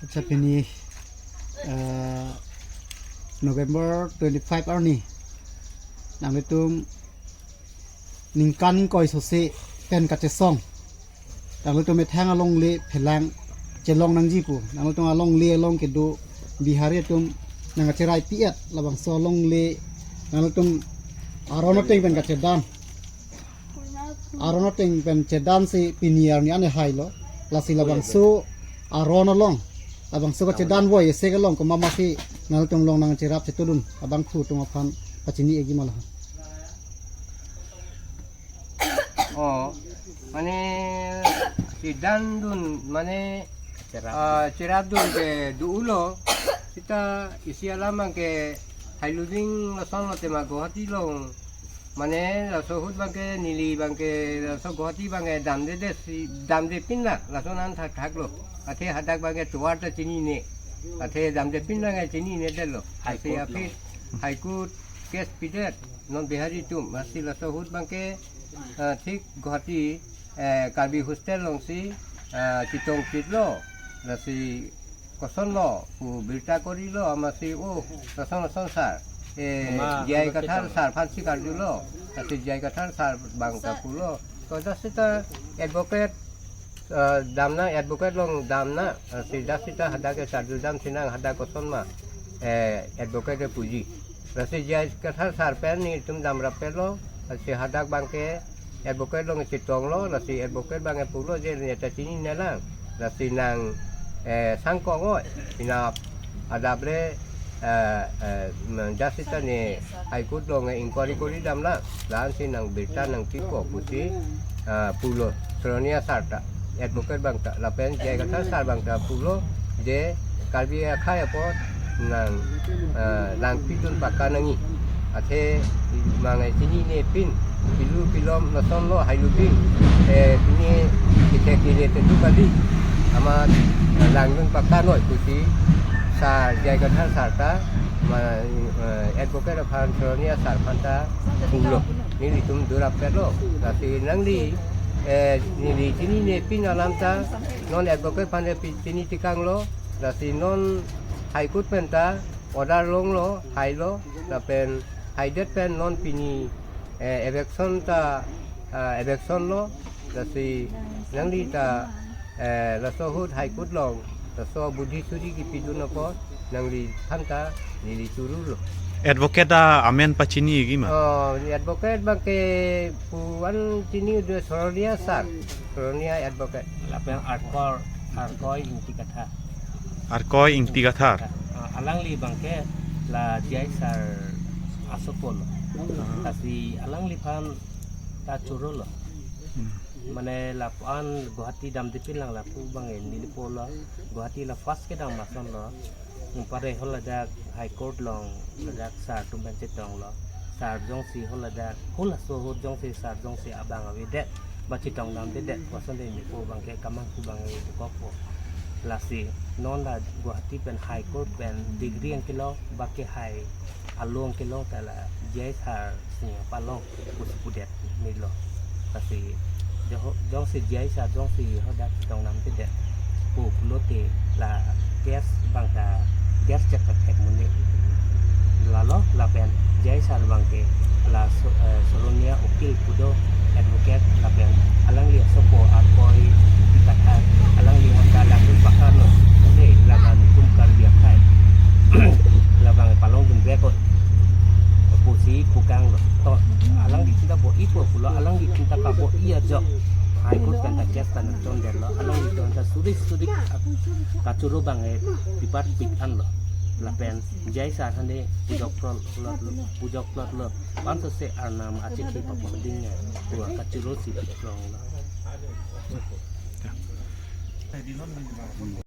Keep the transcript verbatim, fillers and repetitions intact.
Accha, pini, eh, November twenty-five arni nanglitum ningkan ingkoi sose pen kachesong, nanglitum methang alongle phelang chelong nangji pu, nanglitum alongle along kedo Bihari atum nangkacherai pi-et, labangso alongle nanglitum aron ateng pen kachedan. Aron ateng pen chedan si pini arni an hailo. Lasi labangso aron along, labangso kachedan voi ese along komat ma si nanglitum along nangcherap chetudun abangphu atum aphan pachini egi ma la. Oh, mane chedan dun, mane cherap, ah, cherap dun ke do-ulo. Seta isi alam abangke Hailubing lason lo tema Guwahati along. Mane laso ahut abangke neli abangke laso Guwahati abangke damdedet si, damde pin la lason an thakthak lo. Athe hadak abangke tovar ta chinine. Athe damde pin abangke chinine detlo. High Athe Court aphi lo. High Court case pidet non Bihari atum. Lasi laso ahut abangke, ah, thik Guwahati, eh, Karbi hostel along si, ah, chetong chitlo. Lasi koson lo pu birta korilo, amatsi, oh, lason lason sir, eh, Ama, J I ano Kathar kita? Sir aphan si karjulo, lasi J I Kathar sir abang ta pulo. To just seta advocate, eh, damnang, advocate along damnang, lasi just seta hadak ke karju dam sinang, hadak koson ma, eh, advocate ke puji. Lasi J I Kathar sir pen nelitum damrap pelo, lasi hadak abangke advocate along chetonglo, lasi advocate abangke pulo je neta chinine lang. Lasi nang, eh, sangkong oi, pinap adap le, eh, eh, mm, just seta ne High Court along inquiry kori dam lang. La-an si nang birta nangpipo pusi, eh, pulo. Soronia sir ta, advocate abang ta, lapen J I Kathar sir abang ta pulo, je Karbi akhei apot nang, eh, langpidun paka nangji. Athe abang, eh, chinine pin, pilu pilom lason lo Hailubing, eh, pini kithek kile tedu kali. Amat, eh, langdun paka noi pusi sir J I Kathar sir ta, ma, eh, advocate aphan Soronia sir aphan ta pulo. Nelitum durap pelo. Lasi nangli, eh, neli chinine pin alam ta non advocate aphan pi-, chini tikang lo. Lasi non High Court pen ta order longlo, hailo, lapen haidet pen non pini, eh, eviction ta, ah, eviction lo, lasi nangli ta, eh, laso ahut High Court along, laso budhi suri kipidun apot, nangli aphan ta, neli churu lo. Advocate a amen pachini egi ma? Oh, advocate abangke pu-an chini udah Soronia sir, Soronia advocate. Lapen Arkor, Arkoi Ingti Kathar. Arkoi Ingti Kathar. Ah, alangli abangke la J I sir asopo lo. Lasi alangliphan ta churu lo. Hmm. Mane lapu-an Guwahati damde pin lang lapu abang neli pulo. Guwahati la first kedam lason lo. Nung pare hol ladak High Court along ladak sir atum pen chetonglo. Sir jongsi hol ladak hol laso ahut jongsi sir jongsi abang avedet ba chetong damdedet puson de neli pu abangke kamang pu abang e bukok po. Lasi non la Guwahati pen High Court pen degree angkelo ba ke hai along kelong ta la J I sir sini palong pusi pudet nilo. Lasi jong, jongsi J I sir jongsi hadak chetong damdedet pu pulote la case abang ta gas chak thek muni. Lalo lapen J I sir abangke la So-, eh, Soronia ukil pu do advocate lapen alangli asopo Arkoi Ingti Kathar, alangli aphan ta langdun paka lo. Oke, laban kum Karbi akhei. Labang palongdun bek oi pusi pukang lo. To, alangli aphan ta bo-i po pulo, alangli aphan ta kabo-i ajok High Court pen ta case ta nangchon detlo, alangli aphan ta suri suri kachuru abang e pipat pik an lo. Lapen J I sir aphan de pujok plot lo, pujok plot lo. Panso se arnam achithi papo ding e, pu kachuru si pik long lo.